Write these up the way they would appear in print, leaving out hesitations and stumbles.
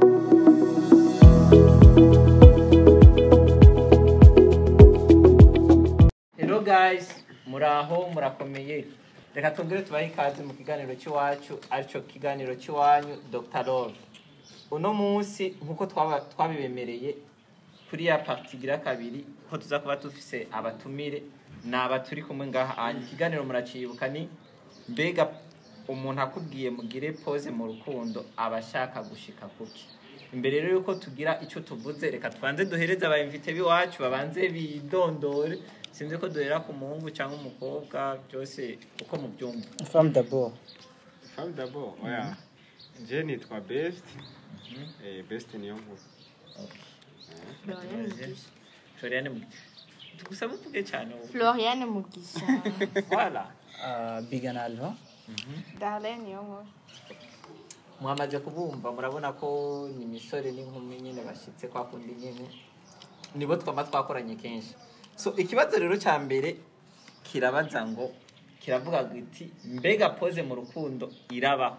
Hello guys, muraho, murakomeye? Reka tongere tubahe ikaze mu kiganiro cy'iwacu, aricyo kiganiro cy'iwanyu, Dr Love. Uno munsi, nkuko twabibemereye kuri ya partie igira kabiri ko tuza kuba dufise abatumire, ni aba turi kumwe ngaha. Anya ikiganiro muracibuka, ni mbega umuntu akubwiye mugire pause mu rukundo, aba ashaka gushika kuki? Imbere rero yuko tugira icyo tuvuze, reka tubanze duhereze aba invités b'iwacu babanze bidondore. Sinzi ko duhera ku muhungu cyangwa umukobwa, byose uko mubyumva. Femme d'abord. Femme d'abord, oya. Je nitwa Best. Best niyo nkuru. Floriane Mugisha. Floriane Mugisha, tugusaba uvuge cyane ubu. Floriane Mugisha. Voilà. Bigana Alva. Darlene Niyonkuru. Mwamaze kubumva, murabona ko ni imisore n'inkumi nyine bashyitse kwa kundi nyine, nibo twaba twakoranye kenshi. So ikibazo rero cya mbere kirabaza ngo, kiravuga iti: mbega pause mu rukundo irabaho?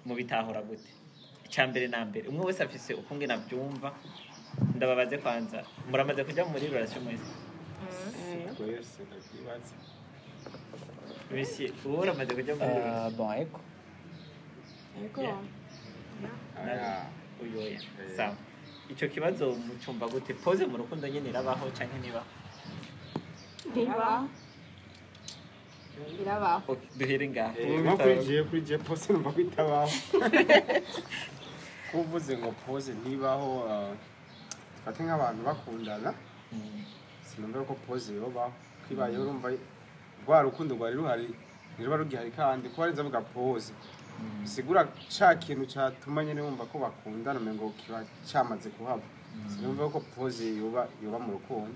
Mubitahura gute? Icya mbere na mbere, umwe wese afise ukungene abyumva. Ndababaze kwanza, muramaze kujya muri relation mwese? Twese ndabyibaza. Monsieur, wowe uramaze kujya muri relation? Bon, ego. Yego. Yeah. Oya. Uyoya sawa. Icyo kibazo mucumva gute? Pause mu rukundo nyine irabaho canke ntibaho? Irabaho. Irabaho. Okay, duhere ngaha. Nko kuri je pause numva ko itabaho. Ko uvuze ngo pause ntibaho, dufate nk'abantu bakundana, sinumva ko pause yobaho. Kwibayeho, urumva rwa rukundo rwari ruhari ntiruba rugihari, kandi kuba arinze avuga pause bisigura ca kintu catuma nyene wumva ko bakundana umengo kiba camaze kuhava. Sinumva ko pause yoba mu rukundo.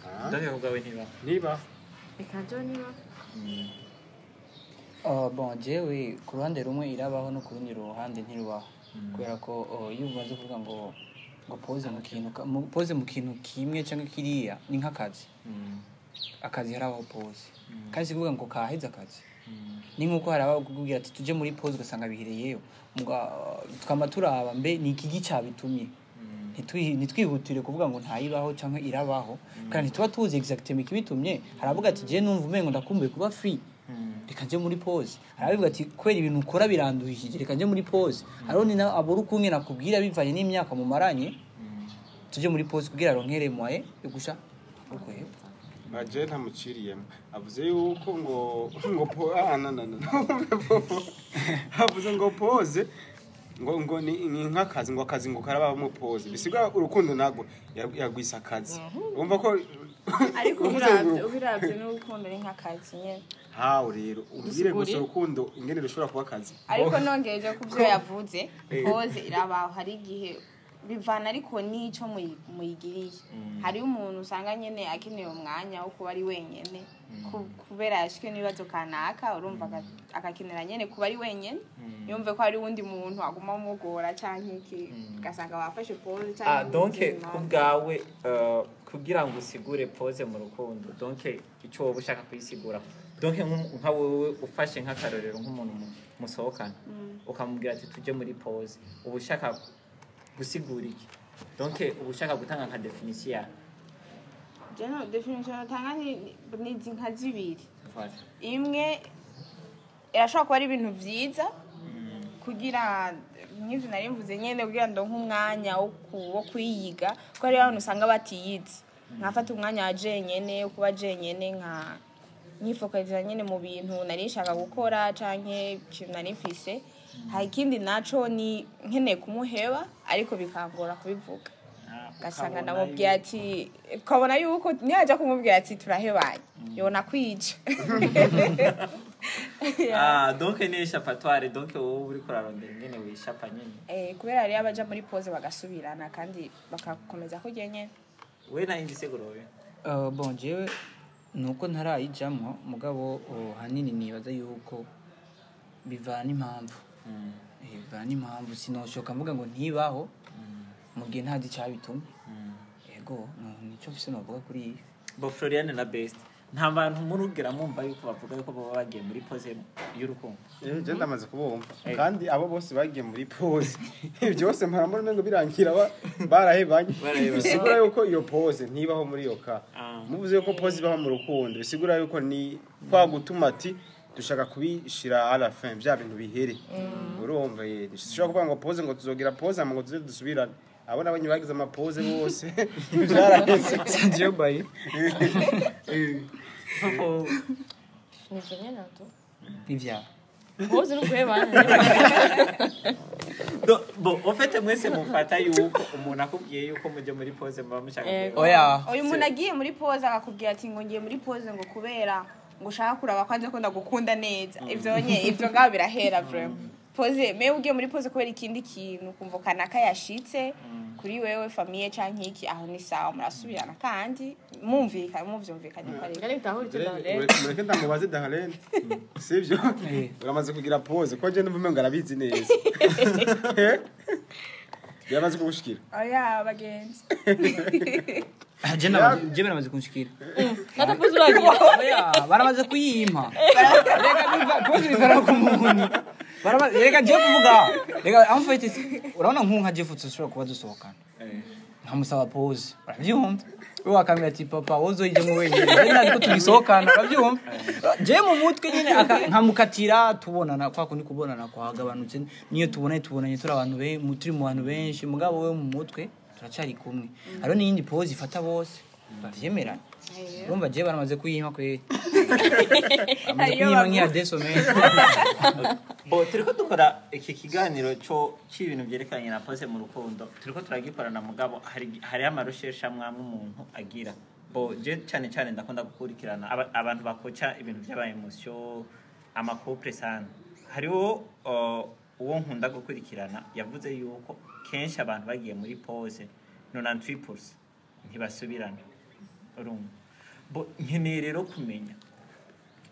Ah, Ndavuga ubwawe ntibaho? Ntibaho. Reka jo niba. Bon, jewe ku ruhande rumwe irabaho, no ku rundi ruhande ntirubaho, kubera ko iyo umaze kuvuga ngo pause mu kintu pause mu kintu kimwe cyangwa kiriya, ni nk'akazi. Akazi harabaho pause, kandi si kuvuga ngo kaheze akazi. Ni nk'uko hari abakubwira ati tuje muri pause, ugasanga bihereyeyo. Twama turaba mbe ni iki cabitumye. Ntitwihutire kuvuga ngo ntayibaho cyangwa irabaho, kandi ntituba tuzi exactement ikibitumye. Haravuga ati: je numva umengo ndakumbuye kuba free, reka nje muri pause. Haravuga ati: kubera ibintu ukora biranduhishije, reka nje muri pause. Hariho ni abura ukumwe nakubwira bivanye n'imyaka mumaranye, tuje muri pause kugira aronkere moyen yo gusha uko hepfo. Baje ntamuciriyemo, avuze yuko ngo po, ah, no, no, no, avuze ngo pause ngo ni nk'akazi, ngo akazi ngo karabamo pause, bisigura urukundo nagwo yagwisa akazi. Urumva ko Ariko uvuze ubiravye n'urukundo ni nk'akazi nyene. Hawe rero umbwire gusa Dusigure. urukundo ingene rushobora kuba akazi. Ariko nongeje ku byo yavuze, pause irabaho. Hari igihe bivana, ariko n'ico muyigiriye. Hariho umuntu usanga nyene akeneye umwanya wo kuba ari wenyene, kubera yashwe n'ibibazo kanaka, urumva agakenera nyene kuba ari wenyene, yumve ko hari uwundi muntu aguma amugora canke iki, ugasanga bafashe pause canke Ah, donc ubuzima. ku bwawe, kugira ngo usigure pause mu rukundo, donc icyo wowe ushaka kuyisigura, donc nka wowe ufashe nk'akarorero nk'umuntu musohokana, ukamubwira ati tujye muri pause, uba ushaka gusigura iki? Donc uba ushaka gutanga nka définition ya Je no définition natanga ni izi nka zibiri. Voilà. Imwe irashobora kuba ari ibintu vyiza, kugira nk'ivyo nari mvuze nyene, kugira ndonke umwanya wo kwiyiga, kuko hariho abantu usanga batiyizi. Nkafata umwanya wa jenyene, wo kuba jenyene, nka nkifokaliza nyene mu bintu nari nshaka gukora canke ikintu nari mfise. Hari ikindi naco, ni nkeneye kumuheba ariko bikangora kubivuga. Ah, Ugasanga ukabona ndamubwiye ati, ukabona yuko niyaja kumubwira ati turahebanye, yona kwica. Ah, donc ni échappatoire, donc wowe uriko urarondera ingene wishapa nyene. Kubera rero abaja muri pause bagasubirana kandi bakakomeza kurya nyene. We nta yindi siguro wewe? Bon, jewe nuko ntarayijamwo, mugabo hanini nibaza yuko bivana n'impamvu. Bivana n'impamvu. Sinoshoka mvuga ngo ntibaho mu gihe ntazi icabitumye. Ego, nico mfise novuga kuri iyi. Bo Floriane na Best, Nta bantu murugera mwumva yuko bavuga yuko baba bagiye muri pause y'urukundo? Je ndamaze kubumva, kandi abo bose bagiye muri pause byose mpora mbona ngo birangira barahebanye. Bisigura yuko iyo pause ntibaho muri iyo ka. Muvuze yuko pause ibaho mu rukundo, bisigura yuko ni kwa gutuma ati dushaka kubishira à la fin, bya bintu bihere. Urumva, dushobora kuvuga ngo pause, ngo tuzogira pause hama ngo tuze dusubirane. Abo nabonye bagize ama pause bose byaraheze. Sandiyo bayi. Nivyo nyene tu. Ivya. Pause ni ukuhebana. Bon, en fait mwese mufata yuko umuntu akubwiye yuko mujye muri pause muba mushaka Yego. kureba. Oya. Uyu muntu agiye muri pause akakubwira ati ngo ngiye muri pause ngo kubera ngo ushaka kuraba kwanza ko ndagukunda neza, ivyo nye ivyo ngaho birahera vraiment. Pause mewe ugiye muri pause kubera ikindi kintu, kumva kanaka yashitse kuri wewe, famille canke iki, aho ni sawa, murasubirana kandi mumvikanye, muvyumvikanye ko ari Ngari bitahura icyo Darlene. Mureke ndamubaze Darlene, sivyo? Uramaze kugira pause? Ko je ndumva ngo arabizi neza. Biramaze kugushikira? Oya bagenzi. Je baramaze kunshikira. Nata pause uragira. Oya, baramaze kuyimpa. Reka biva pause bivara ku muntu. Baramaze, reka je kuvuga. Reka en fait urabona nk'ubu nka Jeff ushobora kuba dusohokana. Nkamusaba pause. Urabyumva? We wakamira ati papa wozoyijemo wenyine. Je nari ko tugisohokana, urabyumva? Je mu mutwe nyine nkamukatira tubonana kwa kundi kubonana kwagabanutse, niyo tubonanye tubonanye turi abantu turi mu bantu benshi, mugabo we mu mutwe turacari kumwe. Hariho n'iyindi pause ifata bose bavyemerana. Urumva je baramaze kuyimpa kweri. Bamaze kuyimpa nk'iya desome. Bo turiko dukora iki kiganiro cyo cy'ibintu byerekeranye na pause mu rukundo, turiko turagikorana, mugabo hari ama recherche amwe amwe umuntu agira. Bo je cyane cyane ndakunda gukurikirana abantu bakoca ibintu by'aba émotion, ama couple sana. Hariho uwo nkunda gukurikirana yavuze yuko kenshi abantu bagiye muri pause 98% ntibasubirana. Urumva, bo nkeneye rero kumenya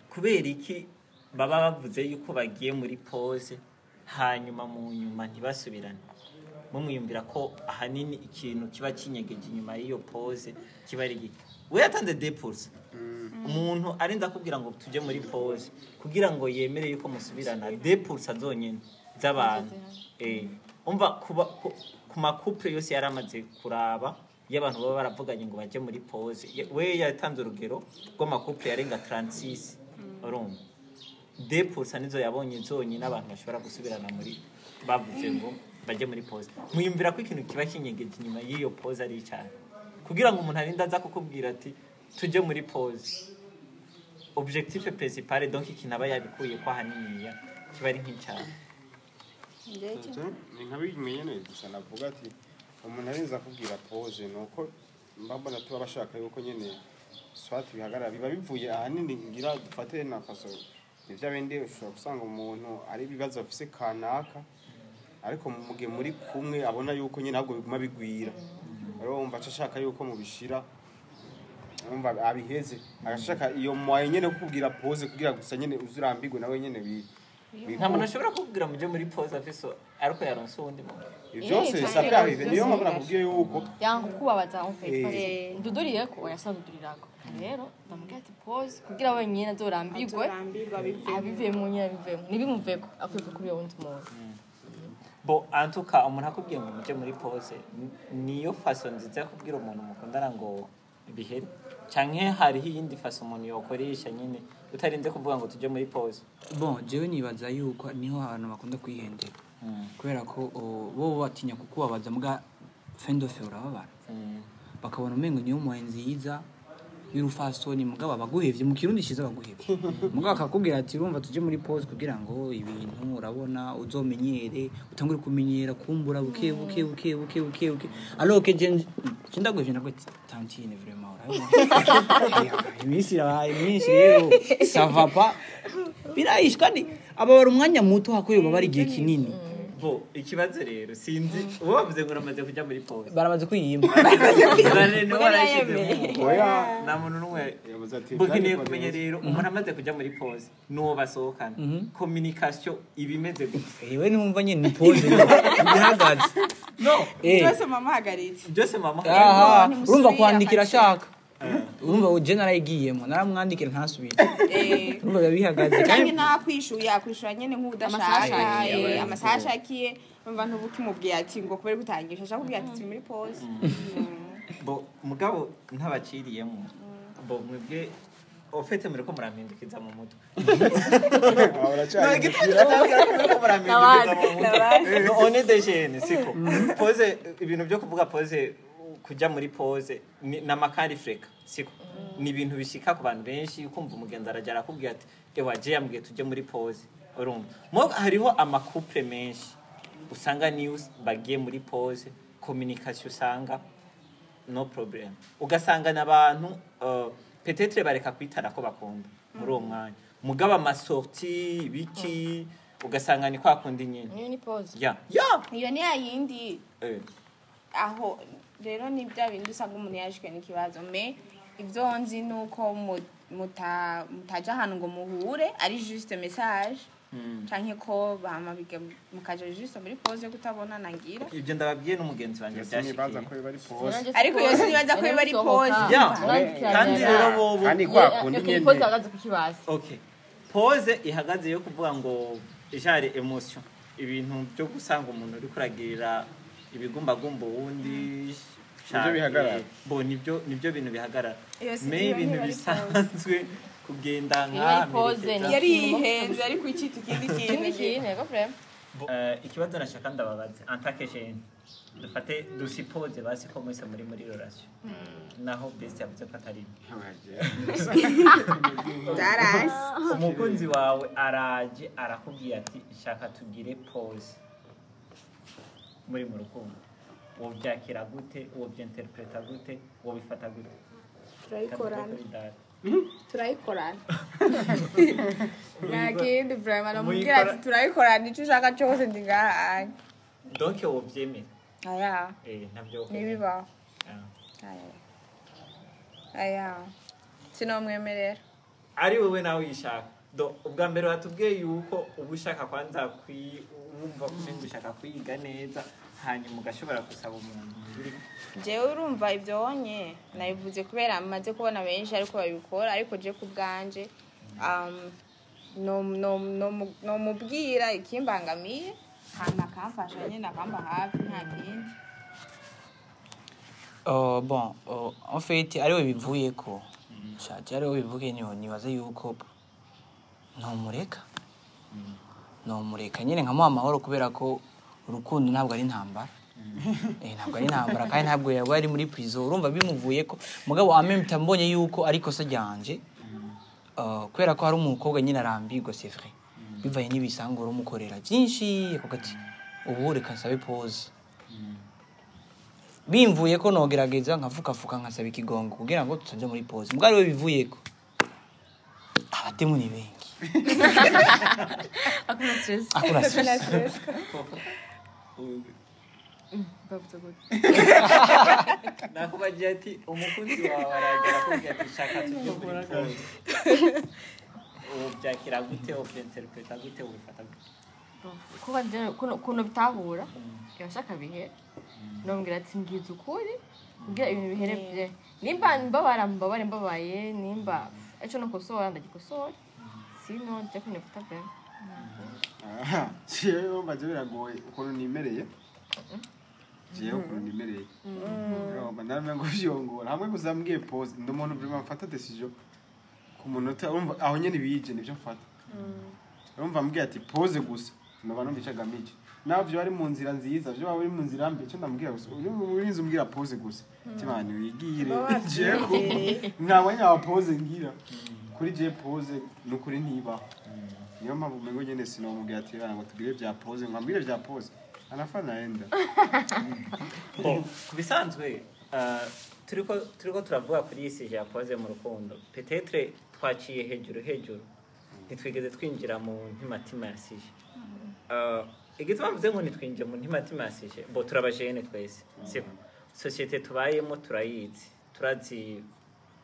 kubera iki baba bavuze yuko bagiye muri pause hanyuma mu nyuma ntibasubirane. Mumwiyumvira ko ahanini ikintu kiba kinyegeje inyuma y'iyo pause kiba ari gito. We yatanze 2%. Umuntu arinda akubwira ngo tujye muri pause kugira ngo yemere yuko musubirana, 2% zonyene z'abantu, umva kuba ku ma couple yose yari amaze kuraba iyo abantu baba baravuganye ngo bajye muri pause. We yatanze urugero rw'ama couple yarenga 36, urumva 2% nizo yabonye zonyine abantu bashobora gusubirana muri bavuze ngo bajye muri pause. Mwiyumvira ko ikintu kiba kinyegeje inyuma y'iyo pause ari icyaha kugira ngo umuntu arinde aza kukubwira ati tujye muri pause? Objectif principal, donc ikintu aba yabikuye ko ahaniniya kiba ari nk'icyaha. Ni nka bimwe nyene gusa navuga ati umuntu arinze akubwira pause ni uko mba mbona tuba bashaka yuko nyene soit bihagarara, biba bivuye ahanini ngira dufate na faso ni bya bindi ushobora gusanga umuntu ari ibibazo afise kanaka, ariko mu gihe muri kumwe abona yuko nyene ahubwo biguma bigwira, rero wumva aca ashaka yuko mubishira, wumva abiheze, agashaka iyo moyen nyene kukubwira pause kugira gusa nyene uzurambirwe nawe nyene Nta muntu ashobora kukubwira mujye muri pause afise ariko yaronse uwundi muntu. Ibyo byose ça peut arriver, niyo mpamvu nakubwiye yuko Yanga kukubabaza en fait, parce que ndudurireko, oya sandudurirako. Rero ndamubwira ati pause kugira wenyine azorambirwe. Azorambirwe, abivemo. Abivemo nyine, abivemo, ntibimuveko, akwiva kuri uwo wundi muntu. Bo antuka umuntu akubwiye ngo mujye muri pause, niyo façon nziza yo kubwira umuntu mukundana ngo bihere, canke hariho iyindi façon umuntu yokoresha nyine utarinze kuvuga ngo tujye muri pause? Bon, jewe nibaza yuko niho abantu bakunda kwihendera, kubera ko bo batinya kukubabaza, muga fin de fait urababara, bakabona umengo niyo moyen nziza y'urufasoni, mugabo abaguhevye, mu kirundi ciza baguhevye, mugabo akakubwira ati urumva tuje muri pause kugira ngo ibintu urabona uzomenyere, utangure kumenyera kumbura buke buke buke buke buke buke, alors que je ndaguhevye nabwo ati tantine vraiment urabona iminsi irabaye myinshi rero ça va pas, birahishe kandi ababara umwanya muto hakuye baba ari igihe kinini. Bo ikibazo rero sinzi uwo bavuze ngo uramaze kujya muri pause. Baramaze kwiyima. None warashizemo? Oya. Nta muntu n'umwe. Yavuze ati Bo nkeneye byari kumenya rero umuntu amaze kujya muri pause n'uwo basohokana, communication iba imeze gute? Ewe ntumva nyine ni pause ihagaze. No. Eh. Byose mama ahagaritse. Byose mama. Aha, ntimusubira urumva kwandikira kwandikira. ashaka. Urumva je narayigiyemo, naramwandikira ntasubire. Urumva biba bihagaze Kandi kandi ntakwishuye, akwishura nyene nk'udashaka. Amasaha ashakiye. Amasaha ashakiye. Umva, ntubukimubwiye ati ngo kubera gutangisha, ashaka kubwira ati turi muri pause. Bo mugabo ntabaciriyemo, bo mwebwe au fait muriko murampindukiza mu mutwe. Aho uracyari. Muriko murampindukiza mu mutwe. No, on est des jeunes, siko pause, ibintu byo kuvuga pause, kujya muri pause n'amakari freka, siko ni ibintu bishika ku bantu benshi. Kumva umugenzi arajya arakubwira ati ewa je yambwiye tujye muri pause. Urumva mo hariho ama couple menshi usanga niyo bagiye muri pause, communication usanga no problem, ugasanga n'abantu peut-être bareka kwitana ko bakunda muri uwo mwanya, mugabo ama sorties biki ugasanga ni kwa kundi nyine. Niyo ni pause. Ya. Iyo ni yayindi. Aho rero ni bya bindi usanga umuntu yashwe n'ikibazo, mais ibyo nzi ni uko mutaja ahantu ngo muhure, ari juste message canke ko bama mukaja juste muri pause yo kutabonana ngira. Ibyo ndababwiye n'umugenzi wanjye Sinibaza byashikiye. ko biba ari pause. Ariko iyo sinibaza ko biba ari pause. Ya, kandi rero bobo Kandi kwa kundi nyene pause nyene. ihagaze ku kibasi. Okay, pause ihagaze yo kuvuga ngo genre émotion, ibintu byo gusanga umuntu uri kuragirira ibigumbagumba uwundi. Nibyo bihagarara. Bo nibyo bintu bihagarara. Iyo si- Me iyo ibintu ntiba ari bisanzwe kugenda Niba ari pause, nka Yari yihenze ariko icita ikindi ikindi kintu. Kintu yego frère. Ikibazo nashaka ndababaze en tant que jeune, dufate du suppose basi ko mwese muri relation, naho best yavuze ko atari. Byarasi. Umukunzi wawe araje arakubwiye ati shaka tugire pause muri mu rukundo, wobyakira gute? Wobyinterpreta gute? Wobifata gute? Turayikorana. Kuri data. Turayikorana, nta kindi vraiment namubwira ati turayikorana, icyo ushaka cyose ndi ngaha. Donc wobyemera? Aya. Ntabyo. Ntibibaho. Ah. Aya, aya, sinomwemerera. Ari wowe nawe uyishaka do, ubwa mbere watubwiye yuko uba ushaka kwanza wumva kumenga ushaka kwiga neza, hanyuma ugashobora gusaba umuntu Jewe urumva ibyo wonye nabivuze kubera maze kubona benshi ariko babikora, ariko je ku bwanje nomubwira ikimbangamiye, hanyuma akamfasha nyine, akamba hafi, nta kindi. Bon, en fait ariwe bivuye ko shaje, ariwe bivuye, niho nibaza yuko nomureka, nomureka nyine nkamuha amahoro, kubera ko urukundo ntabwo ari intambara. Ntabwo ari intambara, kandi ntabwo yaba ari muri prison. Urumva bimuvuye ko, mugabo amemta mbonye yuko ari ikosa ryanje, kubera ko hari umukobwa nyine arambirwa, c'est vrai, bivanye n'ibisangura umukorera byinshi, akavuga ati ubu reka nsabe pause. Bimvuye ko nogerageza nkafukafuka nkasaba ikigongo kugira ngo tutaja muri pause. Mugabo ariwe bivuye ko, abatemu ni bengi. Hakuna stress. Akuna stress. Bavuze gute? Nakubagira ati umukunzi wawe aragera akubwira ati shaka tujye muri pause, ubu byakira gute? Ubyinterpreta gute? Ubifata gute? Kuba kuno bitahura yashaka bihere, nombwira ati mbwiza ukuri kugira ibintu bihere bye. Nimba mbabara mbabare, mbabaye, nimba eco nokosora ndagikosora, sino je kunifata vraiment. Aha, jewe urumva je biragoye ukuntu nimereye, jewe ukuntu nimereye, urumva namwe ngo vyongora hamwe gusa mbwiye pause, ndi umuntu vraiment mfata décision ku munota. Urumva aho nyene bije nivyo mfata. Urumva mbwiye ati pause gusa, noba numva ico agamije, naho vyo ari mu nzira nziza, vyo bari mu nzira mbi, ico ndamubwira gusa urinze umbwira pause gusa, timana wigire. Jewe nta mwanya wa pause ngira. Kuri je pause nukuri ntibaho. Niyo mpamvu umengo nyene sinomubwira ati ngo tugire vya pause, ngo ambwire vya pause anafa naenda. Bon, ku bisanzwe turiko turavuga kuri iyi sujet ya pause mu rukundo, peut-être twaciye hejuru hejuru, ntitwigeze twinjira mu ntimatima ya sujet. Igituma mvuze ngo ntitwinjire mu ntimatima ya sujet, bo turabajene twese, siko société tubayemo turayizi, turazi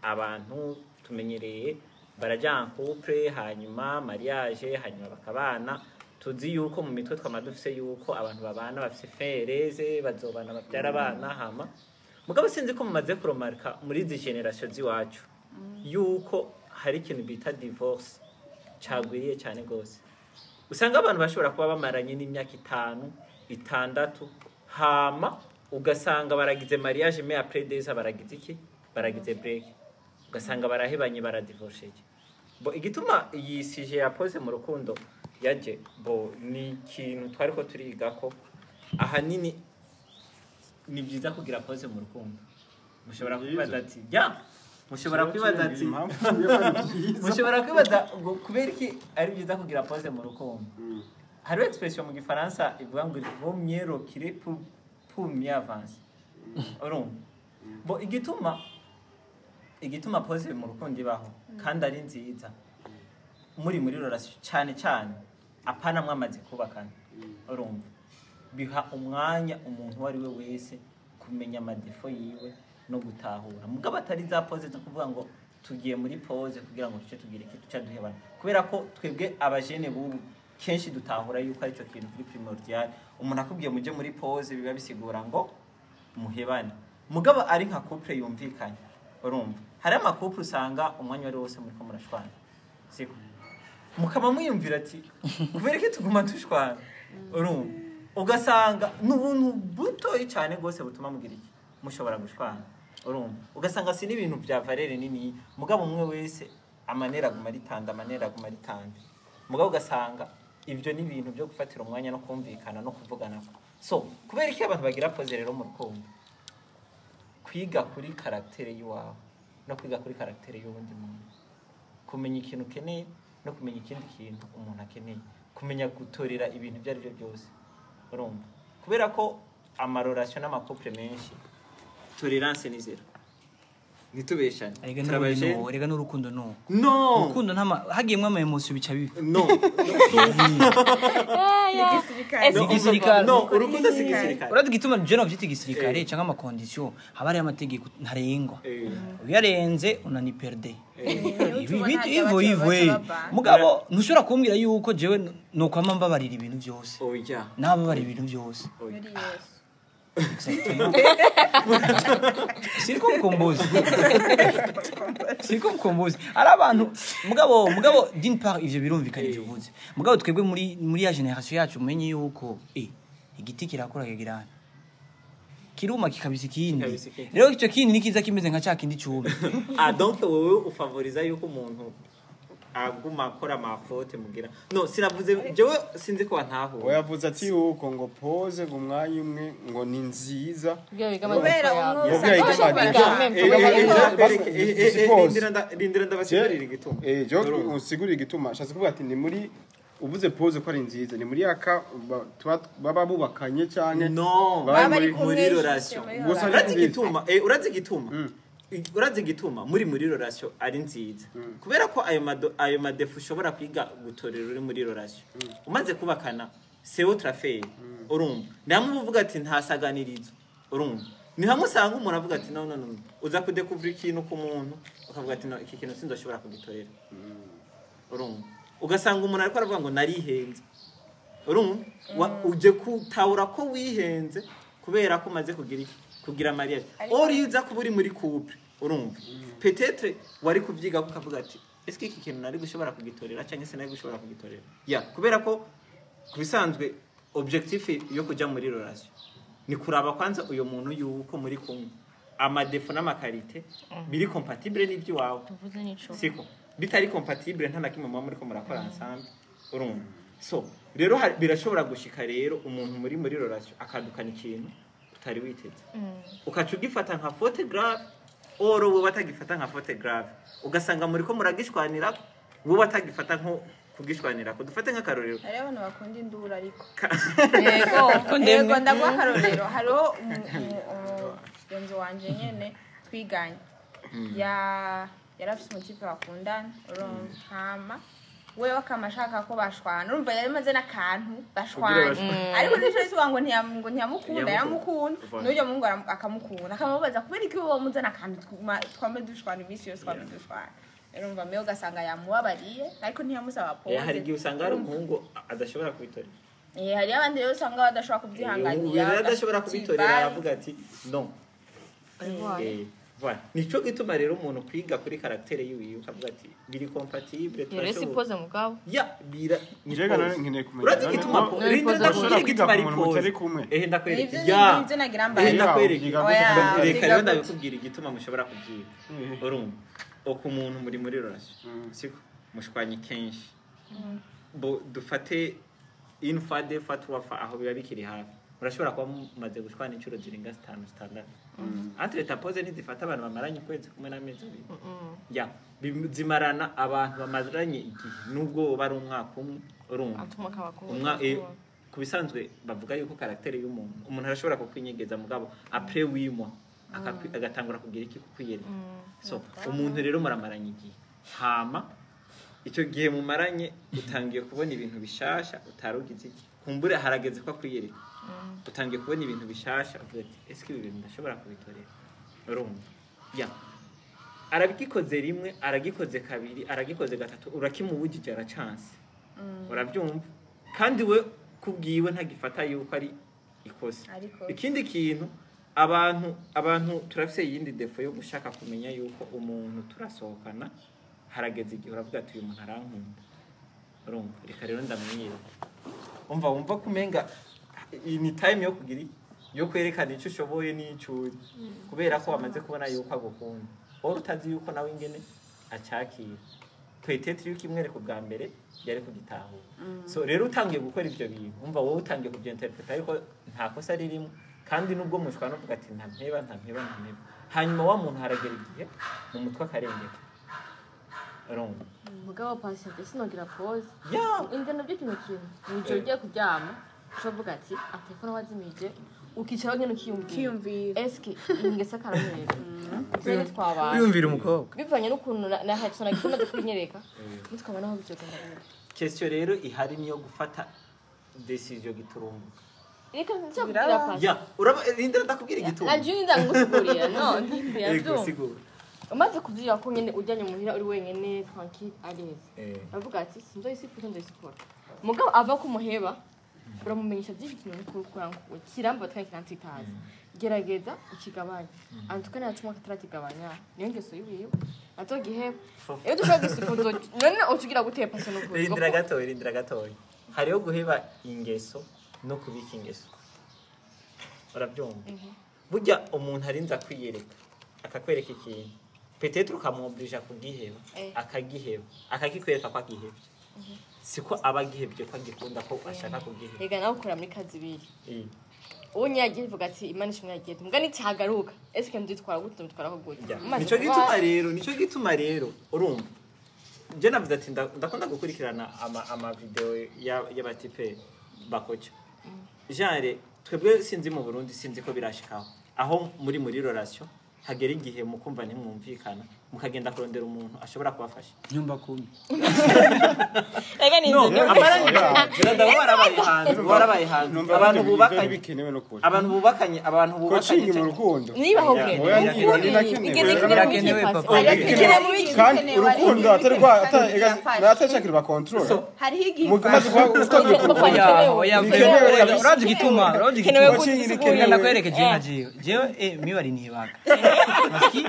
abantu tumenyereye baraja en couple, hanyuma mariage, hanyuma bakabana. Tuzi yuko mu mitwe twama dufise yuko abantu babana bafise fereze bazobana babyara abana. Hama mugabo sinzi ko mumaze kuromarika muri izi génération z'iwacu. Yuko hari ikintu bita divorce cagwiriye cyane gose. Usanga abantu bashobora kuba bamaranye n'imyaka 5, 6, hama ugasanga baragize mariage, mais après 2 ans baragize iki? Baragize break. Ugasanga barahebanye, baradivorceje. Bo igituma iyi sujet ya pause mu rukundo yaje, bo ni ikintu twariko turiga ko ahanini ni byiza kugira pause mu rukundo. Mushobora kwibaza ati ya mushobora kwibaza ati Impamvu yo ko ari byiza. Mushobora kwibaza ngo kubera iki ari byiza kugira pause mu rukundo. Hariho expression mu gifaransa ivuga ngo "il vaut mieux reculer pour mieux avancer". Urumva, bo igituma pause mu rukundo ibaho kandi ari nziza muri relation, cyane cyane apana mwamaze kubakana, urumva, biha umwanya umuntu uwo ari we wese kumenya ama défauts yiwe no gutahura. Mugabo atari za pause zo kuvuga ngo tugiye muri pause kugira ngo tuce tugire iki, tuce duhebana, kubera ko twebwe abajene bubu kenshi dutahura yuko aricyo kintu kuri primordial. Umuntu akubwiye muje muri pause, biba bisigura ngo muhebane. Mugabo ari nka couple yumvikanye, urumva, hari ama couple usanga umwanya wari wose muriko murashwana, siko? Mukaba mwiyumvira ati kubera ko tuguma dushwana, urumva, ugasanga ni ubuntu butoyi cyane rwose butuma mugira iki, mushobora gushwana, urumva, ugasanga si n'ibintu bya valeur nini, mugabo umwe wese amanera aguma aritanda, amanera aguma aritanda. Mugabo ugasanga ibyo ni ibintu byo gufatira umwanya no kumvikana no kuvugana. So kubera iki abantu bagira pause rero mu rukundo? Kwiga kuri caractère y'iwawe no kwiga kuri caractère y'uwundi muntu, kumenya ikintu ukeneye no kumenya ikindi kintu umuntu akeneye, kumenya gutorera ibintu ibyo ari byo byose, urumva, kubera ko ama relations n'ama couples menshi, tolérance ni zéro. Ntitubeshane. Erega n'ubundi Turabaje. nuwo, erega n'urukundo nuwo. No. Urukundo ntama hagiyemwo ama émotions bica bipfa. No. Igisirikare. No. Igisirikare. No, urukundo si igisirikare. Urazi igituma je novyita igisirikare Eh. canke ama conditions? Haba hariho amategeko ntarengwa, Eh. uyarenze unaniperde. Ibi Ivo ivo eh. Mugabo ntushobora kumbwira yuko jewe nokwama mbabarira ibintu byose. Oya. Nababarira ibintu byose. Oya. Muri Yesu. Exactement. Siriko mkombozi. Siriko mkombozi. Ari abantu mugabo d'une part ivyo birumvikana ivyo uvuze. Mugabo twebwe muri ya génération yacu, umenye yuko igiti kirakura kigirana. Kiruma kikabisa ikindi. Kikabisa ikindi. Rero ico kindi nikiza kimeze nka ca kindi cumi. Ah, donc wowe ufavoriza yuko umuntu aguma akora ama fautes mugira? No, sinavuze jewe, sinzi ko wantahura. Oyavuze ati yuko ngo pause ngo umwanya umwe ngo ni nziza. Kugira bige Kubera amategeko yawe. umwe Ngo bwira usanga igama- bashobora Eh, Rindira ndabasigurira igituma. Jo usigurira igituma. Ashatse kuvuga ati ni muri uvuze pause ko ari nziza, ni muri yaka baba bubakanye canke No. baba Baba bari muri kumwe muri relation. muri Gusa relation. Urazi igituma urazi igituma urazi igituma muri relation ari nziza? Kubera ko ayo ma défauts ushobora kwiga gutorera uri muri relation, umaze kubakana c'est autre affaire, urumva. Ni hamwe uba uvuga ati ntasaganirizo, urumva, ni hamwe usanga umuntu avuga ati no, no, no, uza kudekuvura ikintu ku muntu ukavuga ati no, iki kintu sindoshobora kugitorera, urumva. Ugasanga umuntu ariko aravuga ngo narihenze, urumva. Uje kutahura ko wihenze kubera ko umaze kugira iki, kugira mariage. Or iyo uza kuba uri muri couple, urumva, peut-être wari kubyiga ukavuga ati est-ce iki kintu nari gushobora kugitorera cyangwa se nari gushobora kugitorera ya? Kubera ko ku bisanzwe objectif yo kuja muri relation ni kuraba kwanza uyo muntu yuko muri kumwe ama défauts n'ama qualités biri compatible n'iby'iwawe. Tuvuze n'ico. Siko bitari compatible, nta na kimwe muba muriko murakora ensemble, urumva. So rero birashobora gushika rero umuntu muri relation akadukana ikintu utari witeze, ukaca ugifata nka faute grave, or wowe atagifata nka faute grave, ugasanga muriko muragishwanira, wowe atagifata nko kugishwanira. Dufate nk'akarorero. Hariho abantu bakunda induru ariko. Yego. Ko ndemwe. Yego, ndaguha akarorero. Hariho umugenzi wanje nyene twiganye, ya yari afise umu type bakundana, urumva, hama wewe akama ashaka ko bashwana, urumva, yari amaze n'akantu bashwana, ariko nico bivuga ngo ngo ntiyamukunda. Ntiyamukunda. Yaramukunda. Voilà. N'uryo muhungu akamukunda, akamubaza kubera iki wowe muzana akantu twame dushwana iminsi yose, twame dushwana, urumva, mewe ugasanga yamubabariye ariko ntiyamusaba Eh, hari pause. igihe usanga hari umuhungu adashobora kubitorera. Eh, hariyo abandi rero usanga badashobora kubyihanganira. Rero adashobora Ati, kubitorera, bye. aravuga ati no. Eh, Voilà. Nico gituma rero umuntu kwiga kuri caractère yiwe ukavuga ati biri compatible Rero si pose mugabo. Ya bira ni Njega pause. none nkeneye kumenya. Urazi igituma None- po None rindira pause ndakubwira ushobora kwiga igituma ku ari muntu pause. mutari kumwe. Ehe ndakwereka. Nivyo Ya. nivyo nagira Ehe mbaye. ndakwereka. Oya, Oya, Reka wiga rero gute? ndabikubwira igituma mushobora kubyiga. Urumva. Uko umuntu muri muri relation. Siko mushwanye kenshi. Bo dufate une fois, deux fois, trois fois, aho biba bikiri hafi. Murashobora kuba mumaze gushwana inshuro zirenga zitanu, zitandatu. Entre ta pause ntizifata abantu bamaranye ukwezi kumwe n'amezi 2. Ya, zimarana abantu bamaranye igihe nubwo woba ari umwaka umwe, urumva. Atuma kabako. Umwa ku bisanzwe bavuga yuko caractère y'umuntu, umuntu arashobora kukwinyegeza mugabo après 8 mois agatangura kugira iki, kukwiyereka. So umuntu rero muramaranye igihe, hama icyo gihe mumaranye utangiye kubona ibintu bishasha utarugize iki, kumbure harageze ko akwiyereka, utangiye kubona ibintu bishasha uvuga ati ese ibi bintu ndashobora kubitorera, urumva. Ya, arabigikoze rimwe, aragikoze kabiri, aragikoze gatatu, urakimubujije aracanse, urabyumva. Kandi we kubwiwe ntagifata yuko ari ikosa. Ariko Ikindi kintu, abantu turafise iyindi défaut yo gushaka kumenya yuko umuntu turasohokana harageze igihe uravuga ati uyu muntu arankunda, urumva, reka rero ndamwiyereka. Umva, wumva ko umenga iyi ni time yo kugira iki? Yo kwerekana icyo ushoboye n'icyo uri, kubera ko wamaze kubona yuko agukunda, wowe utazi yuko nawe ingene acakira. Peut-être yuko imwereka ubwa mbere yari kugitahura. So rero utangiye gukora ibyo bintu, umva, wowe utangiye kubyinterpreta ariko nta kosa ririmo. Kandi nubwo mushwana uvuga ati nta mpeba, nta mpeba, nta mpeba, hanyuma wa muntu haragera igihe mu mutwe akarengeka, urumva. Mugabo patience sinogira pause. Ya. Ingano by'ikintu kintu. Mw'ijoro ugiye kuryama, ushobora kuvuga ati telefone wazimije, ukicara nyine ukiyumvira. Ukiyumvira. Eske ingese akaramwereka. Twebwe twabana. Wiyumvira umukobwa. Bivanye n'ukuntu na Hudson agiye amaze kubinyereka, tukabona aho bizogenda gute. Question rero ihari niyo gufata décision giturumbuka. Reka nshaka kugira pasi. Ya, uraba rindira ndakubwira igituma. Nanje ndangusigurira no Ego. ntiyabyumva. Sigura. Umaze kuvyira ko nyene ujyanye muhira uri wenyene, tranquille, à l'aise, avuga ati sinzoyisikura, nzoyisikura, mugabo ava kumuheba uramumenyesha byinshi. Ikintu uriko ngo kiramba twari kirantsitaza, gerageza ukigabanya. Antuka nacu umwaka atarakigabanya, niyo ngeso yiwiwe azogiheba. Iyo dushobora gusikura none ucugira gute pasi n'ukuri? Rindira gatoya, rindira gatoya. Hariho guheba ingeso no kubika ingeso, urabyumva. Burya umuntu arinze akwiyereka, akakwereka ikintu, peut-être ukamwoblija kugiheba, akagiheba, akakikwereka ko agihebye, siko aba agihebye ko agikunda, ko ashaka kugiheba. Rega nawe ukora muri kazi ibiri. Uwo nyagiye vuga ati Imana ishimwe yagiye, mbwa nticyagaruka, ese nditwara gute, nditwara gute? Ya. Umaze Nico gituma rero, nico gituma rero, urumva, je navuze ati ndakunda gukurikirana ama video y'abatipe bakoca genre. Twebwe sinzi mu Burundi, sinzi ko birashikaho aho muri relation hagera igihe mukumva ntimwumvikana, mukagenda kurondera umuntu ashobora kubafasha. Nyumba kumi. Rega ni No, inzu. warabaye hanze, warabaye hanze. Numva Abantu ibyo bubakanye, bikenewe no kure. abantu bubakanye, abantu bubakanye Coaching mu rukundo. Niba ho Ya. Oya, niba binakenewe. Birakenewe, papa. Birakenewe mu biki? Kandi Bikenewe, urukundo hari atari igihe rwa bifasha. atari control. Hariho igihe Mumaze kuba utagiye Oya, oya. Bikenewe Oya, kabisa. urazi igituma, urazi Bikenewe igituma. Coaching gute? ikenewe. Reka ndakwereke jewe nka jewe. Jewe mibari ntibaka. Maski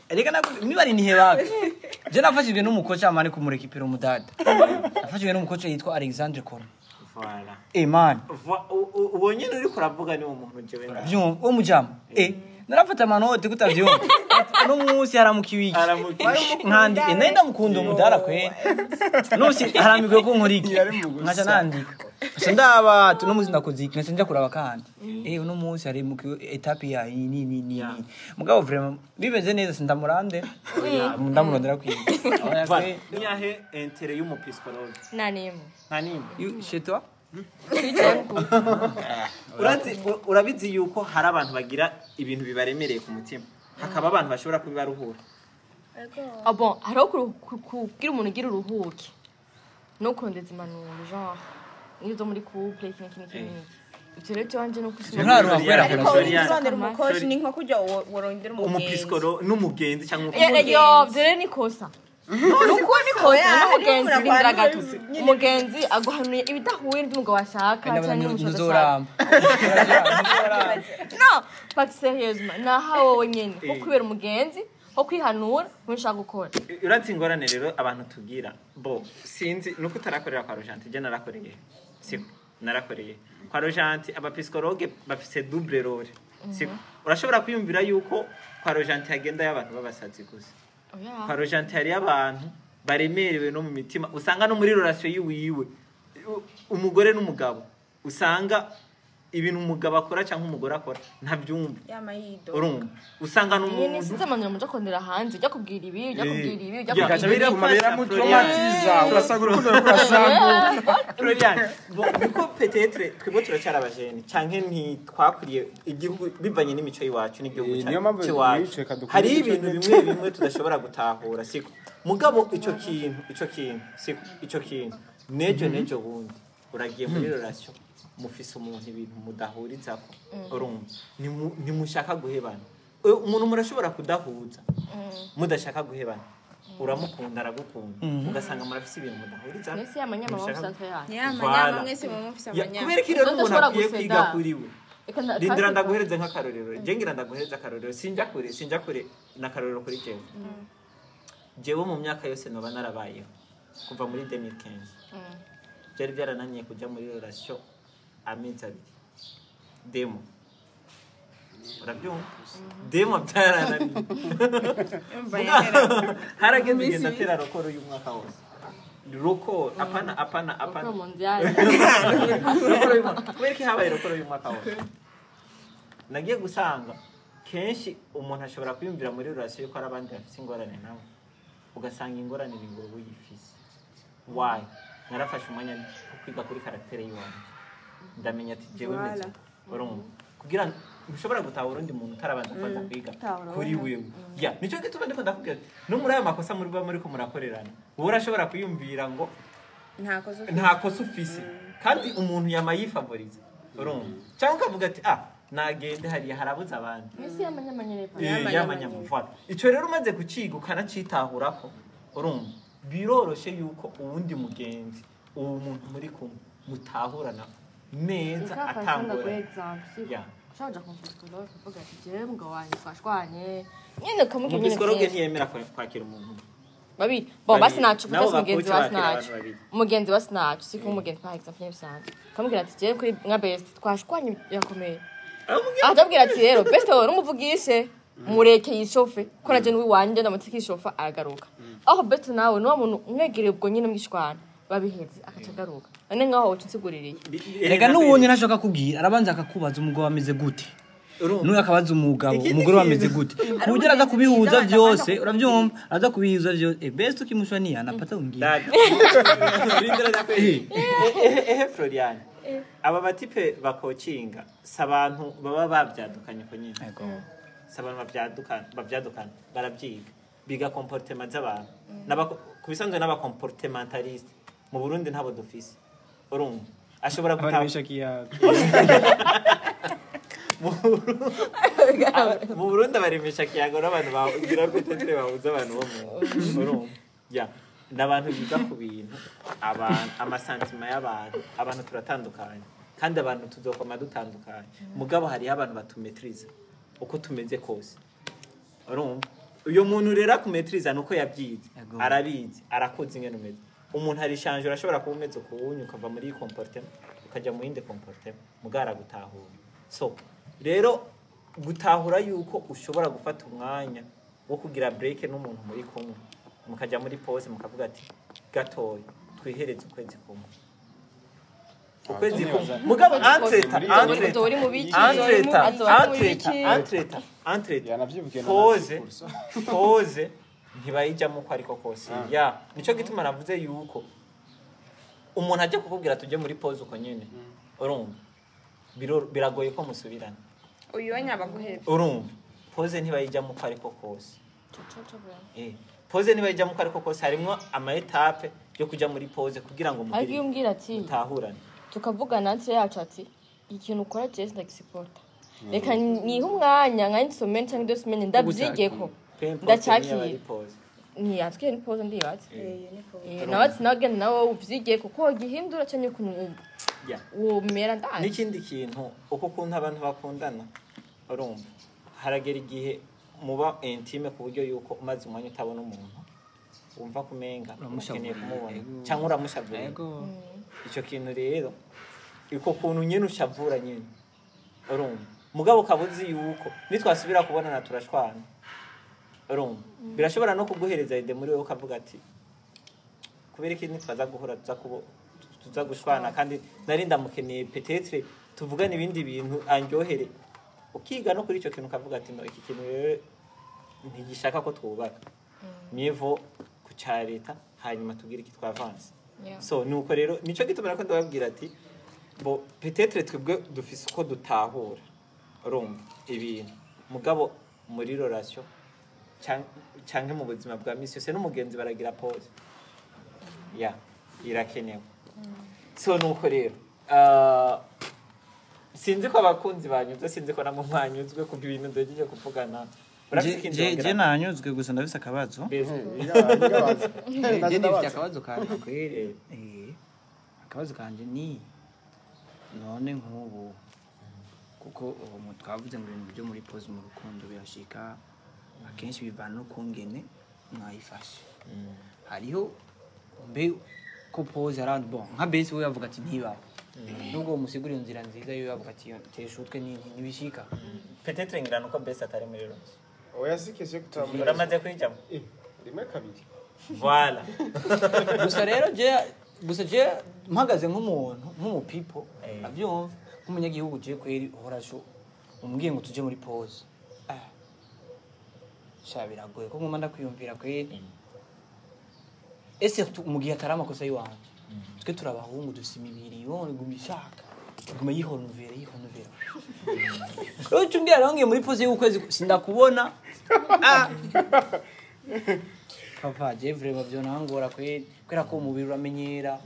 reka mibari ntibaka. Je nafashijwe n'umukoca mani kumurekipera umudada. Nafashijwe n'umukoca yitwa Alexandre Kono. Voilà. Man. Uwo nyene uriko uravuga ni uwo muntu jewe ndazi. Vyumva uwo mujama. Narafata amanote kutavyumva. Uno munsi haramuka ibiki. Aramuka. Nkandi nari ndamukunda umudara kwe. Nusi haramigwe ko nkora iki. Yari mu gusa. Nkaca nandika. Nkaca ndaba ati uno munsi ndakoze iki, nkaca nja kuraba kandi. Uno munsi hari mu étape ya iyi ni ni ni. Ni. Mugabo vraiment bimeze neza sindamurande. Ndamurondera kwiga. Oya Voilà. kwe. Niyahe intérêt y'umupsychologue? Nta n'imwe. Nta nimwe. Chez toi? Urazi, urabizi yuko hari abantu bagira ibintu bibaremereye ku mutima, hakaba abantu bashobora kubibaruhura. Ah bon, hariho kubwira umuntu ugira uruhuke no kurondeza impanuro, genre nk'izo zo muri couple, iki n'iki n'iki n'iki. Ibyo rero ibyanje ni uko Ntaruha kubera Ariko kurasa. urondera umukoci ni nko kujya worondera umugenzi. Umupsychologue n'umugenzi cyangwa Yo, ibyo rero ni kosa. Nukuri ko Oya, n'umugenzi hariho rindira gato. umuntu Umugenzi aguhanuye ibidahuye n'umugabo ashaka Kandi cyangwa n'umuco adashaka. ntuzoramba. No, but seriously, naha wowe nyene ho kubera umugenzi ho kwihanura mu ushaka gukora. Uratse ingorane rero abantu tugira bo sinzi nuko utarakorera kwa Rojanti, je narakoreye, siko narakoreye kwa Rojanti. Aba psychologue bafise double rôle, siko? Urashobora kwiyumvira yuko kwa Rojanti hagenda y'abantu b'abasazi gusa. Oya. Kwa Rojanti hariyo abantu baremerewe no mu mitima, usanga no muri relation yiwiwe, umugore n'umugabo, usanga ibintu umugabo akora cyangwa umugore akora ntabyumva. Yamayido. Urumva, usanga Nyene n'umuntu sinzi amanura muja kondera hanze, ujya kubwira ibi, ujya kubwira ibi, ujya Ya. kubwira Bigaca ibi. bituma Birafasha, biramutraumatiza, ugasanga urukundo rurasambuka. Florian, bo niko peut-être twebwe turacyari abajene canke ntitwakuriye igihugu bivanye n'imico y'iwacu n'igihugu Niyo mpamvu c'iwacu. imico reka dukure Hari imico ibintu nyene. bimwe bimwe tudashobora gutahura, siko? Mugabo ico kintu, siko? Ico kintu nejo bundi uragiye muri relation, mufise umuntu ibintu mudahurizako, urumva, ntimushaka guhebana. Umuntu murashobora kudahuza mudashaka guhebana, uramukunda, aragukunda, ugasanga murafise ibintu mudahurizako. Mbese yamanyama Mushaka- mu centre yacu. Yamanyama. Voilà. Mwese muba mufise Ya, amanyama. kubera ko rero Umuntu umuntu adashobora akwiye guseda. kwiga kuri we. Reka Rindira ndaguhereze nk'akarorero, je ngira ndaguhereze akarorero, sinja kure n'akarorero kuri jewe. Jewe mu myaka yose noba narabayeho kuva muri 2015, byari byarananiye kujya muri relation amezi 2 demo, urabyumva? Demo byarananiye. Umva yahera. Harageze igihe ndatera record y'umwaka wose, record, apana, apana, apana. Record mondial. Record y'umwaka. Kubera ko habaye record y'umwaka wose, nagiye gusanga kenshi umuntu ashobora kwiyumvira muri relation yuko hari abandi bafise ingorane nawe, ugasanga ingorane ni ngo uyifise. Why? Narafashe umwanya wo kwiga kuri caractère y'iwanje, ndamenya ati jewe meze Voilà. uko. Urumva, kugira ngo ushobora gutahura undi muntu utarabanza kubanza kwiga Gutahura kuri wewe. Ya, nicyo gituma ndiko ndakubwira ati no muri ayo makosa muri ba muriko murakorerana, wowe urashobora kwiyumvira ngo Nta kosa ufite. Nta kosa ufise, kandi umuntu yama yifavoriza, urumva, cyangwa ukavuga ati ah, nagende hariya harabuze abandi. Mbese yamanyama nyene pa. Yamanyama Yamanyama. Voilà. Ico rero umaze kuciga ukanacitahurako, urumva, biroroshe yuko uwundi mugenzi, uwo muntu muri kumwe mutahurana neza Reka atangora. guha exemple, siko? Ya. Ushobora kuja ku psychologue ukavuga ati jewe mugabo wanje twashwanye nyene, ukamubwira nyene Umu psychologue vyinshi. ntiyemera kwakira umuntu umwe. Babiri bon, basi Babiri. naco Nabo kuko mugenzi bakuca basi bakira naco abantu babiri. umugenzi basi naco, siko? Umugenzi par exemple nyene bisanzwe ukamubwira ati jewe kuri nka best twashwanye birakomeye, atabwira ati rero best wowe numuvugishe, mureke yishofe, ko naje n'uwiwanje ndamutse kishofa aragaruka. Aho best nawe niwa muntu umwegereye ubwo nyene mwishwana babiheze akaca agaruka, none nkaho woca unsiguririye. Rega n'ubundi ntashaka kubwira, arabanza akakubaza umugabo ameze gute. Urumva? N'uyu akabaza umugabo Ikindi umugore we ameze kintu. gute, ku buryo araza kubihuza byose, urabyumva, araza kubihuza byose. Best ukimushwania anapata wengine. Dada. Rindira ndakwereka. Ehe Florian. Aba batipe bakocinga si abantu baba babyadukanye uko nyine. Ego. Si abantu babyadukana, barabyiga, biga comportement z'abantu. Ku bisanzwe n'aba comportementaliste mu Burundi ntabo dufise, urumva, ashobora Abantu gutaha benshi akiyaga. Mu Burundi abaremesha kiyago n'abantu bagira peut-être bahuza abantu bo mu, urumva, ya, ni abantu biga ku bintu, abantu, ama sentiments y'abantu. Abantu turatandukanye kandi abantu tuzokoma dutandukanye, mugabo hariho abantu batumetriza uko tumeze kose, urumva. Uyo muntu rero akumetriza nuko yabyize. Yego. Arabizi, arakuzi ingene umeze. Umuntu arishanje, urashobora kuba umeze ukuwunyu ukava muri iyi comportement ukajya mu yindi comportement, mugabo aragutahura. So rero gutahura yuko ushobora gufata umwanya wo kugira break n'umuntu muri kumwe, mukajya muri pause, mukavuga ati gatoya twihereze ukwezi kumwe, ukwezi kumwe, mugabo entre-temps entre-temps Azoba uri mu biki? entre-temps Azoba ari mu entre-temps biki? entre-temps entre-temps Yanavyivugiye na pause Nancy pause ntibayijyamo uko ariko kose. Ya, nico gituma navuze yuko umuntu ajya kukubwira tujye muri pause uko nyene, urumva, biragoye ko musubirana. Uyu we nyabaguhebye. Urumva, pause ntibayijyamo uko ariko kose. Pause ntibayijyamo uko ariko kose, harimwo ama étapes yo kujya muri pause kugira ngo Ariko iyo mugire umbwira ati mutahurane. Tukavugana entre yacu ati ikintu ukora jewe ndagisupporta, reka nihe umwanya nka une semaine cyangwa 2 semaines ndabyigeko. Peu importe Ndacyakira. niyo ari pause. Ntiyatwiye ni pause ndibaza. Nawe ati nawe genda nawe uvyige kuko gihindura cyane ukuntu Yeah. womera ndazi. N'ikindi kintu, uko ukuntu abantu bakundana, urumva haragera igihe muba intime ku buryo yuko umaze umwanya utabona umuntu wumva kumenga Uramushavuriye. ukeneye kumubona Ego. cyangwa uramushavuriye. Ego. Icyo kintu rero, uko kuntu nyine ushavura nyine, urumva mugabo ukaba uzi yuko nitwasubira kubonana turashwana, urumva birashobora no kuguhereza idée muri wowe, ukavuga ati kubera iki nitwaza guhura tuza gushwana kandi nari ndamukeneye, peut-être tuvugane ibindi bintu andyohere. Ukiga no kuri icyo kintu, ukavuga ati no, iki kintu rero ntigishaka ko twubaka, mieux ku cya leta, hanyuma tubwire iki twavanze. So nuko rero nico gituma nako ndababwira ati bo peut-être twebwe dufise uko dutahura, urumva, ibintu, mugabo muri relation canke mu buzima bwa misi yose n'umugenzi baragira pause ya irakenewe. So nuko rero, sinzi ko abakunzi banyuzwe, sinzi ko namwe mwanyuzwe ku ibintu duhejeje kuvugana. Urafise ikindi Je wongera? Nanyuzwe, gusa ndafise akabazo. Beza. Je ndifite akabazo kanje kweri. Akabazo kanje ni none nk'ubu, kuko ubu twavuze ngo ibintu byo muri pause mu rukundo birashika akenshi, bivana no kungene mwayifashe. Hariho mbe ko pause hari abantu, bon, nka besi we yavuga ati ntibaho, nubwo musigura iyo nzira nziza, yo yavuga ati tesha utwe ntibishika. Peut-être ngira nuko bese atari muri relation. Oya, si question yo kutamura. Uramaze kwijamo? Rimwe, kabiri. Voilà. Gusa rero je, gusa je mpagaze nk'umuntu nk'umupipo abyumva nk'umunyagihugu, je kweri uhorasho umbwiye ngo tuje muri pause, ah sha biragoye ko nguma ndakwiyumvira kweri, et surtout mu gihe atari amakosa y'iwanje. Twe turi abahungu, dufise imibiri yo iguma ishaka, iguma yihonuvera yihonuvera. Rero uca umbwira rero ngiye muri pause y'ukwezi sindakubona, ah papa, je vraiment byo nangora kweri, kubera ko umubiri uramenyera.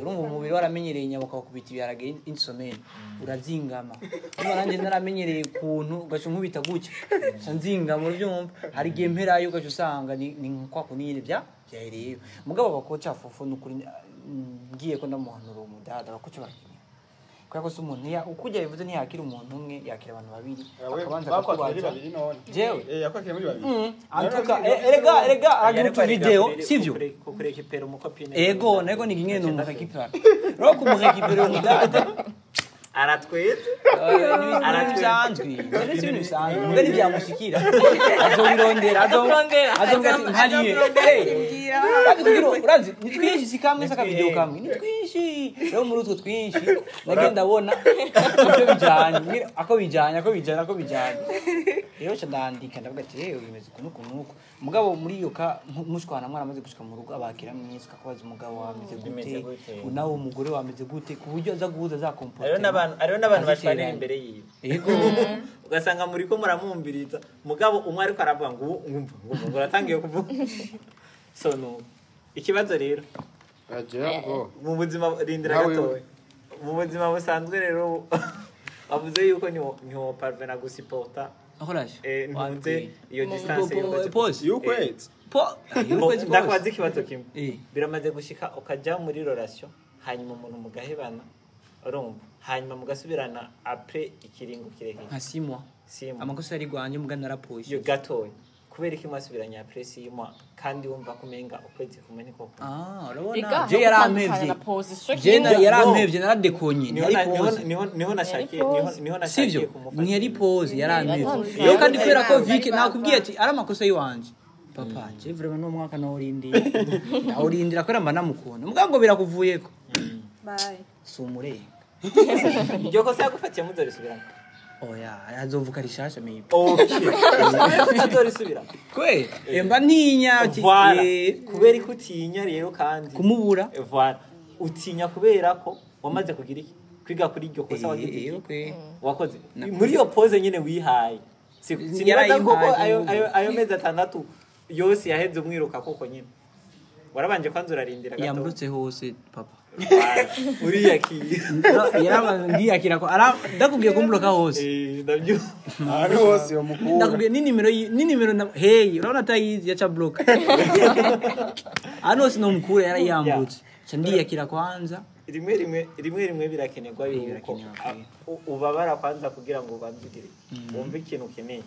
Urumva umubiri waramenyereye inyama, ukawukubita ibiharage insomene urazingama. Urumva nanjye naramenyereye ukuntu ugaca unkubita gutya nca nzingama, urabyumva? Hari igihe mperayo ugaca usanga ni kwa kundi nyine bya byahereyeyo. Mugabo abakoca fofo nukuri, ngiye ko ndamuhanura uwo mudada, abakoca barakeneye, kubera ko si umuntu uko ujya bivuze ntiyakira umuntu umwe, yakira abantu babiri, akabanza Bakwakira muri akakubaza. babiri none? Jewe? Yakwakira muri babiri. Antuka erega aragira utu video, sivyo? Kurekipera umukopine. Ego, nego ni kimwe n'umurekipera rero, kumurekipera umudada. Aratwete. Ibintu bisanzwe, ibyo si ibintu bisanzwe, mbwa ntibyamushikira, azobirondera, azobwira ati mpariye. Urazi kugira urazi ni twinshi, si kamwe, si akavideo kamwe, ni twinshi. Rero muri utwo twinshi nagiye ndabona ibyo bijanye, ako bijanye, ako bijanye, ako bijanye. Rero nca ndandika, ndavuga ati yewe bimeze uku n'uku n'uku. Mugabo muri iyo ka mushwana mwaramaze gushika mu rugo, abakira mwese, akakubaza umugabo wameze Bimeze gute, gute? Nawe umugore wameze gute, ku buryo aza guhuza za Hariho comportement. n'abantu bashwanira Aziteranya. imbere yiwe. Yego. Ugasanga muri ko muramwumviriza, mugabo umwe ariko aravuga ngo ubu ngumva ngumva ngo uratangiye kuvuga. So no ikibazo rero Agira ngo mu buzima, rindira Nawe gato, we. mu buzima busanzwe rero bavuze yuko ntiwo parvena gusiporta Ahoraje. Ntunze iyo distance y'ukwezi. Pause. Y'ukwezi. Po y'ukwezi kose. Ndakubaza ikibazo kimwe. Biramaze gushika ukaja muri relation, hanyuma umuntu mugahebana, urumva, hanyuma mugasubirana après ikiringo kirekire? Nka 6 mois. 6 mois. Amakosa yari gwanje, muga narapoye. Iyo gatoya, kubera iki mwasubiranye après 6 mois kandi wumva kumenga ukwezi kumwe niko? Ah, urabona Ega, je no yarampevye. gutandukana na pause, sico Je kimwe. yarampevye, naradekonye. Niho Ntiyari niho pause. niho nashakiye, niho nashakiye Sivyo? kumufata. Ntiyari pause, yarampevye. Yaratandukanye. Rero kandi kubera ko Bari Vicky bava. nakubwiye ati ari amakosa yiwanje papa, je vraiment no mwaka nawurindira, ndawurindira kubera mba namukunda, muga ngo birakuvuyeko. Bye. Si umurenga. Iryo kosa yagufatiye muzorisubirana? Oya, azovuka rishasha maybe. Okay, utazorisubirana. Kwe mba ntinya ati, Voilà. Kubera ko utinya rero kandi kumubura. Voilà, utinya kubera ko wamaze kugira iki, kwiga kuri iryo kosa wagize iki? Kwe. Wakoze muri iyo pause nyine wihaye. Sinibaza koko Yarayimpaye ayo kumubura. ayo mezi 6 yose yaheze umwiruka koko nyine warabanje kwanza urarindira gato. Yamburutse hose papa. Uriyakira. Yarabanza ndiyakira ko ndakubwiye kumbloka hose. Ndabyumva. Ahantu hose yo mukura. Ndakubwiye ni nimero ni nimero hey, urabona atayizi yaca block. Hano sinomukura yarayambutse. Ca ndiyakira kwanza. Rimwe birakenerwa yuko ubabara kwanza kugira ngo ubanzigire wumve ikintu ukeneye.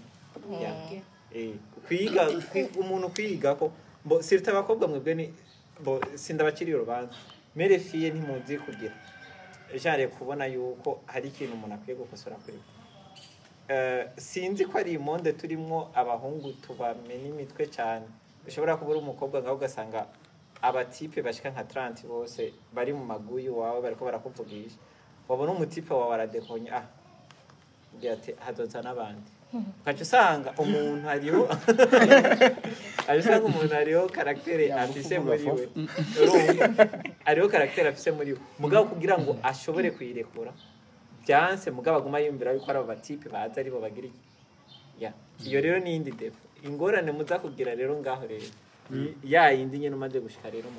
Kwiga umuntu kwiga ko bo sirta abakobwa mwebwe ni bo sindabakiriye urubanza mere fiye ntimuzi kugira jare kubona yuko hari ikintu umuntu akwiye gukosora kuri sinzi ko ari monde turimwo abahungu tubamena imitwe cyane. Ushobora kuba uri umukobwa ngaho ugasanga abatipe bashika nka 30 bose bari mu maguyu wawe bariko barakuvugisha, wabona umutipe wawe aradekonye ati hadoza n'abandi, ukaca usanga umuntu hariho caractère afise muri we, hariho caractère afise muri we mugabo kugira ngo ashobore kuyirekura byanse, mugabo aguma yumvira yuko ari abatipe baza ari bo bagira iki. Iyo rero ni indi defo ingorane muza kugira rero ngaho rero ya yindi nyene umaze gushika rero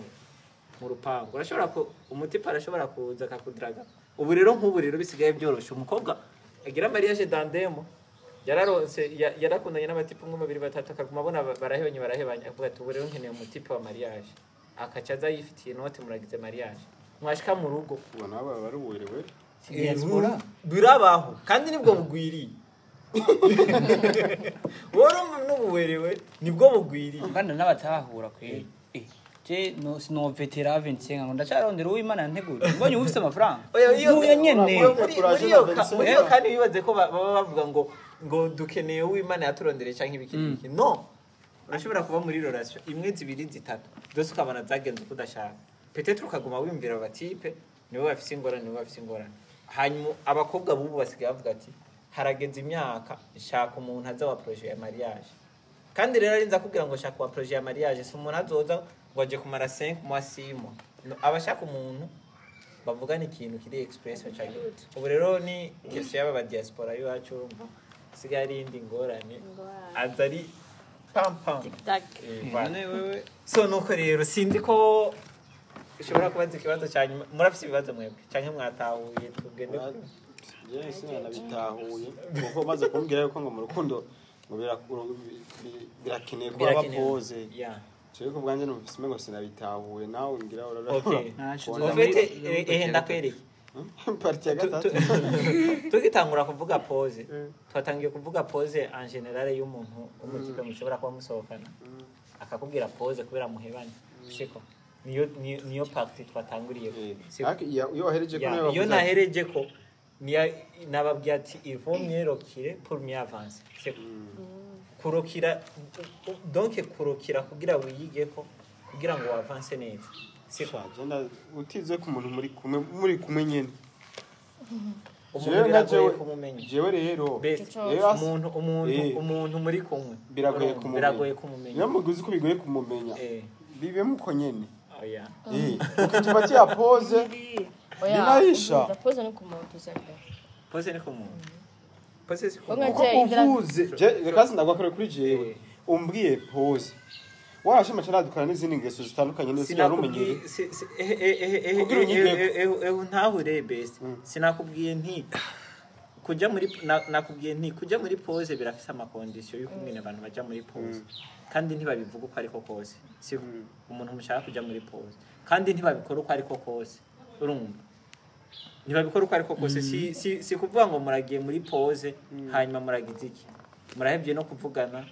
mu rupangu urashobora ko umutipe arashobora kuza akakudraga. Ubu rero nk'ubu rero bisigaye byoroshe, umukobwa agira mariage dandemo yararonse yarakundanye n'abatipe umwe babiri batatu akaguma abona barahebanye avuga ati ubu rero nkeneye umutipe wa mariage, akaca aza yifitiye inoti muragize mariage mwashika mu rugo ubona aba baruwerewe birabaho kandi nibwo bugwiriye. Woro n'ubuwerewe nibwo bugwiriye kandi n'abatahura kwe je no sinovetera 25 ngo ndacarondera uw'Imana ntegura mbonye ufite amafaranga n'uyo nyene muri yo kandi bibaze ko baba bavuga ngo dukeneye uw'Imana yaturondereye canke ibiki biki. No, urashobora kuba muri relation imwe zibiri zitatu zose ukabona zagenze uko udashaka, peut-être ukaguma wiyumvira abatipe nibo bafise ingorane. Hanyuma abakobwa bubu basigaye bavuga ati harageze imyaka shaka umuntu aza wa projet ya mariage. Kandi rero arinza kubwira ngo shaka wa projet ya mariage si umuntu azoza ngo aje kumara 5 mois 6 mois. No, abashaka umuntu bavugana ikintu kiri express cyane. Ubu rero ni question y'aba ba diaspora yacu urumva sigaye ari indi ngorane aza ari pam pam. None wewe so nuko rero sinzi ko ushobora kubaza ikibazo cyanyuma. Murafise ibibazo mwebwe canke mwatahuye tugende? Yes, nabitahuye kuko maze kumbwira yuko ngo mu rukundo ngo birakeneye ko aba pose. Cyo ko bwanje numvise ngo sinabitahuye nawe ngira urara. Okay. Ofete ndakwereke partie ya gatatu tugitangura kuvuga pose. Twatangiye kuvuga pose en general y'umuntu umutipe mushobora kuba musohokana akakubwira pose kubera muhebanye siko niyo partie twatanguriye. Iyo wahereje ko nawe iyo nahereje ko nababwiye ati il faut mieux reculer pour mieux avancer. C'est kurokira donc kurokira kugira wiyige ko kugira ngo avance neza. C'est quoi? Agenda utize ku muntu muri kumwe nyene. Umuntu biragoye kumumenya. Jewe rero umuntu muri kumwe biragoye kumumenya. Biragoye kumumenya. Niyo muguzi ko bigoye kumumenya. Bibe muko nyene. Oya. Ukitupatia pause. Ninaisha. Pose ni kumuntu sempre. Pose ni kumuntu. Pose si kumuntu. Uvuze je reka sindagwakore kuri jewe. Umbwiye pose. Warashima cyane dukora n'izindi ngeso zitandukanye n'izindi yarumenyeye. Ntahure best. Sinakubwiye nti kujya muri nakubwiye nti kujya muri pose birafise ama condition y'uko abantu baja muri pose. Kandi ntibabivuga uko ariko kose. Si umuntu mushaka kujya muri pose. Kandi ntibabikora uko ariko kose. Urumva ntibabikora uko ariko kose. Si kuvuga ngo muragiye muri pose hanyuma muragize iki murahevye no kuvugana.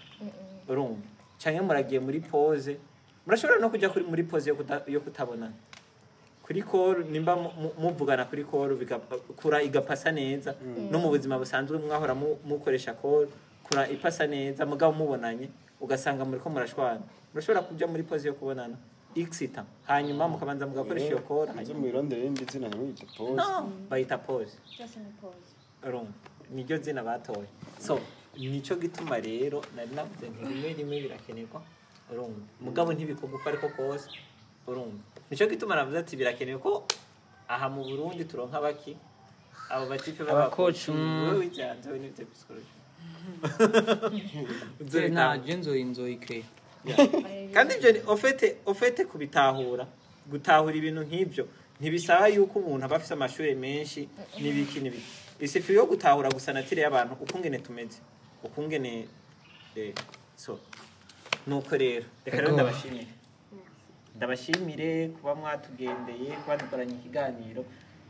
Urumva canke muragiye muri pose murashobora no kujya muri pose yo kutabonana kuri call nimba muvugana kuri call bigakura igapasa neza no mu buzima busanzwe mwahora mukoresha call kura ipasa neza mugabo mubonanye ugasanga muri ko murashwana murashobora kujya muri pose yo kubonana xita hanyuma mukabanza mugakoresha iyo call hanyuma mwirondere indi zina mwita pause. No, bayita pause. Just ni pause. Urumva niryo zina batoye. So nico gituma rero nari navuze nti rimwe rimwe birakenerwa. Urumva mugabo ntibikorwa uko ariko kose. Urumva nico gituma navuze ati birakenewe ko aha mu Burundi turonka baki abo batipe b'abacoach. Wewe wijanze we n'ibyo psychology. Na jenzo inzoike. Kandi ibyo ofete kubitahura gutahura ibintu nk'ibyo Ntibisaba yuko umuntu aba afise amashuri menshi n'ibiki n'ibiki. Isifu yo gutahura gusa nature y'abantu, ukungene tumeze, ukungene so nuko rero reka rero Ego. Ndabashimire kuba mwatugendeye, kuba dukoranye ikiganiro.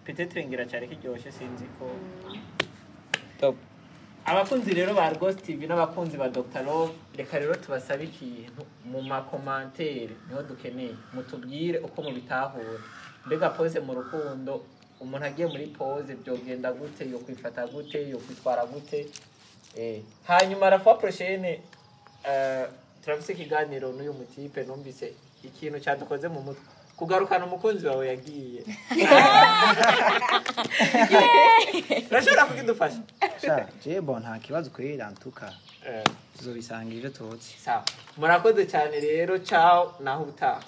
Peut-être ngira cyari kiryoshye, sinzi ko Top. Abakunzi rero ba Rwose TV n'abakunzi ba Dr Love, reka rero tubasabe ikintu mu ma commentaires. Niho dukeneye mutubwire uko mubitahura. Mbega pause mu rukundo, umuntu agiye muri pause byogenda gute? Yo kwifata gute? Yo kwitwara gute? Hanyuma la fois prochaine, turafise ikiganiro n'uyu mutipe. Numvise ikintu cyadukoze mu mutwe, kugarukana umukunzi wawe yagiye. Urashobora kukidufasha? Sha je bon, nta kibazo kwera ntuka tuzobisanga ibyo tuzi. Sawa, murakoze cyane rero. Ciao, naho ubutaha.